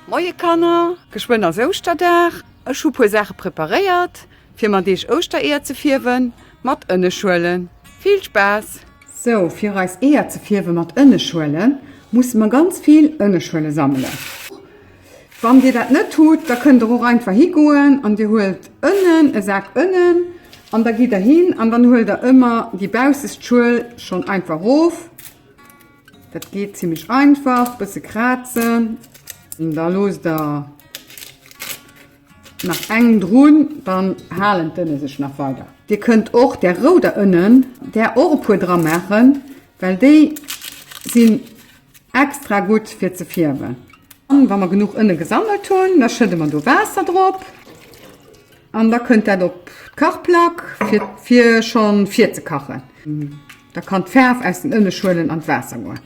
Moie Kanner, geschwënn ass Ouschterdag. Ech hu puer Saache preparéiert fir mat iech Ouschtereeër ze fierwen mat Ënneschuelen. Vill Spaass! Sou, fir eis Eeër ze fierwe mat Ënneschuelen, musse mer ganz vill Ënneschuele sammelen. Wann dir dat net hutt, da kënnt der och einfach higoen an dir huelt Ënnen, e Sak Ënnen an da gitt der hin an dann huelt der ëmmer déi baussest Schuel schonn einfach erof. Dat geet zimmlech einfach, bësse krazen, da loosst der nach eng drun, dann halen d'Ënne sech nach weider. Dir kënnt och där rouder Ënnen där och e puer dra maachen, well déi sinn extra gutt fir ze fierwen. An wa mer genuch Ënne gesammelt hunn, da schëdde mer do Waasser drop an da kënnt dat op d'Kachplack fir fir schonn virzekachen. Da kann d'Faarf aus den Ënneschuelen an d'Waasser goen.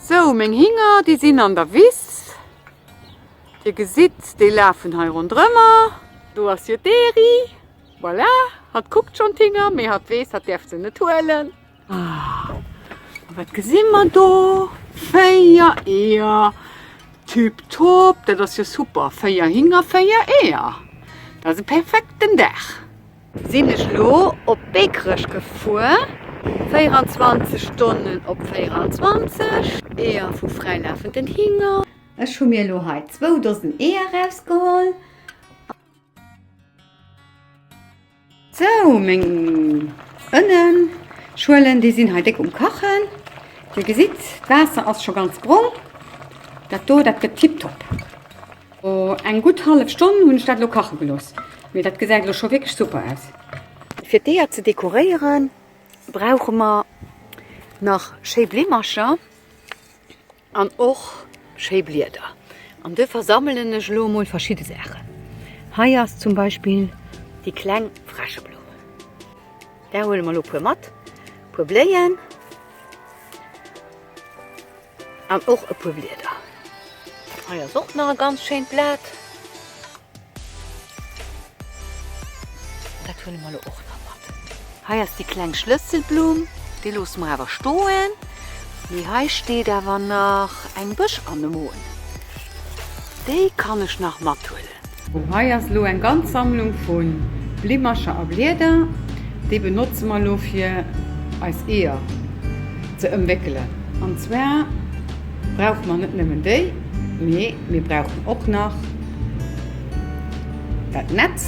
Sou, meng Hinger déi sinn an der Wiss. Dir gesitt, déi lafen hei ronderëmmer. Do ass jo d'Eri. Voilà, hatt kuckt schonn d'Hinger, mee hatt weess, hatt däerf se net huelen. Ah, a wat gesi mer do? 4 Eeër. Tiptop, dat ass jo super. 4 Hinger, 4 Eeër. Dat ass e perfekten Dag. Sinn ech lo op Beekerech gefuer. 24 Stonnen op 24. Eeër vu fräilafenden Hinger. Ech hu mir elo hei zwou Dosen Eeër rausgeholl. Sou, meng Ënnenschuelen, déi sinn hei déck um Kachen. Dir gesitt, d'Waasser ass scho ganz brong. Dat do, dat gëtt tiptop. Eng gutt hallef Stonn hunn ech dat elo kache gelooss, mee dat gesäit elo scho wierklech super aus. Fir d'Eeër ze dekoréieren, brauche mer nach schéi Blimmercher. An och schéi Blieder. An do versammelen ech elo emol verschidde Saachen. Hei ass zum Beispill déi kleng Fräscheblumm. Där huele mer elo e puer mat, e puer Bléien an och e puer Blieder. Hei ass och nach e ganz schéint Blat. Dat huele mer elo och nach mat. Hei ass déi kleng Schlësselblumm, déi loosse mer awer stoen. Mee hei steet awer nach eng Bëschanemon, déi kann ech nach mathuelen. Hei ass elo eng ganz Sammlung vu Blimmercher a Blieder. Déi benotze mer elo fir eis Eeër ze ëmwéckelen. An zwar brauche mer net nëmmen déi, mee mir brauchen och nach dat Netz,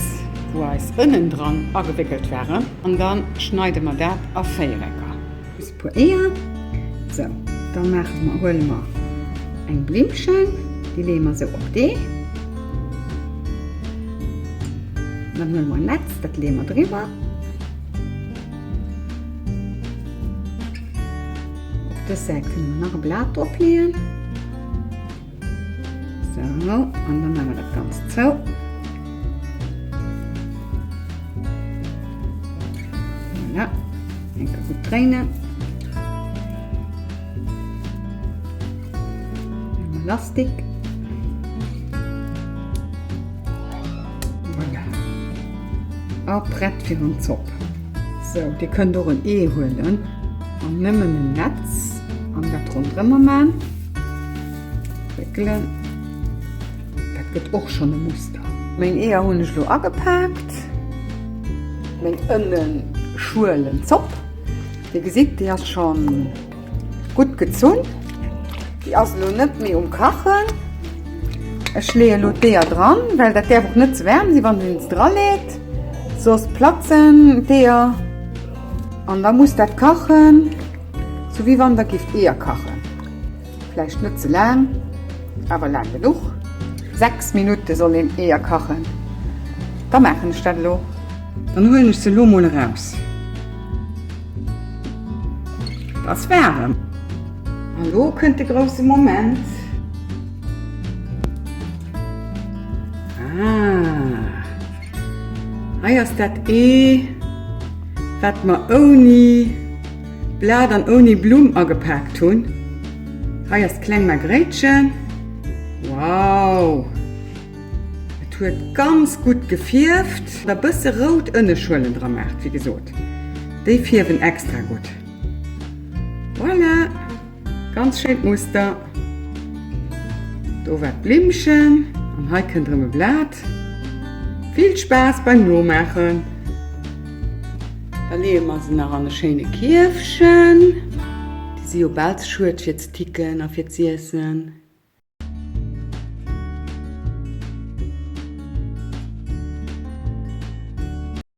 wou eis Ënnen dran agewéckelt waren, an da schneide mer dat a Véierecker. E puer Eeër. Sou, da maache mer, huele mer eng Blimmchen, déi leeë mer sou op d'Ee. Dann huele mer en Netz, dat leeë mer driwwer. Op dës Säit kënne mer nach e Blat drop leeën. So, an dann maache mer dat Ganzt zou. Voilà. Eng Kéier gutt dréinen. Mam Elastik. Voilà. A prett fir an d'Zopp. Sou, Dir kënnt och en Ee huelen an nëmmen en Netz an dat ronderëmmer man. Wéckelen. Dat gëtt och schonn e Muster. Meng Eeër hunn ech elo agepaakt. Meng Ënneschuelenzopp, Dir gesitt, déi ass schonn gutt gezunn. Déi ass elo net méi um Kachen. Ech leeë elo d'Eeër dran, well dat däerf och net ze waarm sinn, wann een se draleet, soss platzen d'Eeër. An da muss dat kachen, sou wéi wann der gift Eeër kachen. Vläicht net ze laang, awer laang genuch. 6 Minutte soll een Eeër kachen. Da maachen ech dat elo. Dann huelen ech se elo mol eraus. Et ass waarem. An elo kënnt de grousse Moment. Ah, hei ass dat Ee, wat mer ouni Blat an ouni Blumm agepaakt hunn. Hei ass d'kleng Margréitchen. Wow! Et huet ganz gutt gefierft. Da bësse rout Ënneschuelen dra maacht, wéi gesot, déi fierwen extra gutt. Voilà! Ganz schéint Muster. Do war d'Blimmchen an hei kënnt erëm e Blat. Vill Spaass beim Nomaachen! Da leeë mer se nach an e schéine Kierfchen. Déi si jo bal ze schued fir ze ticken a fir z'iessen.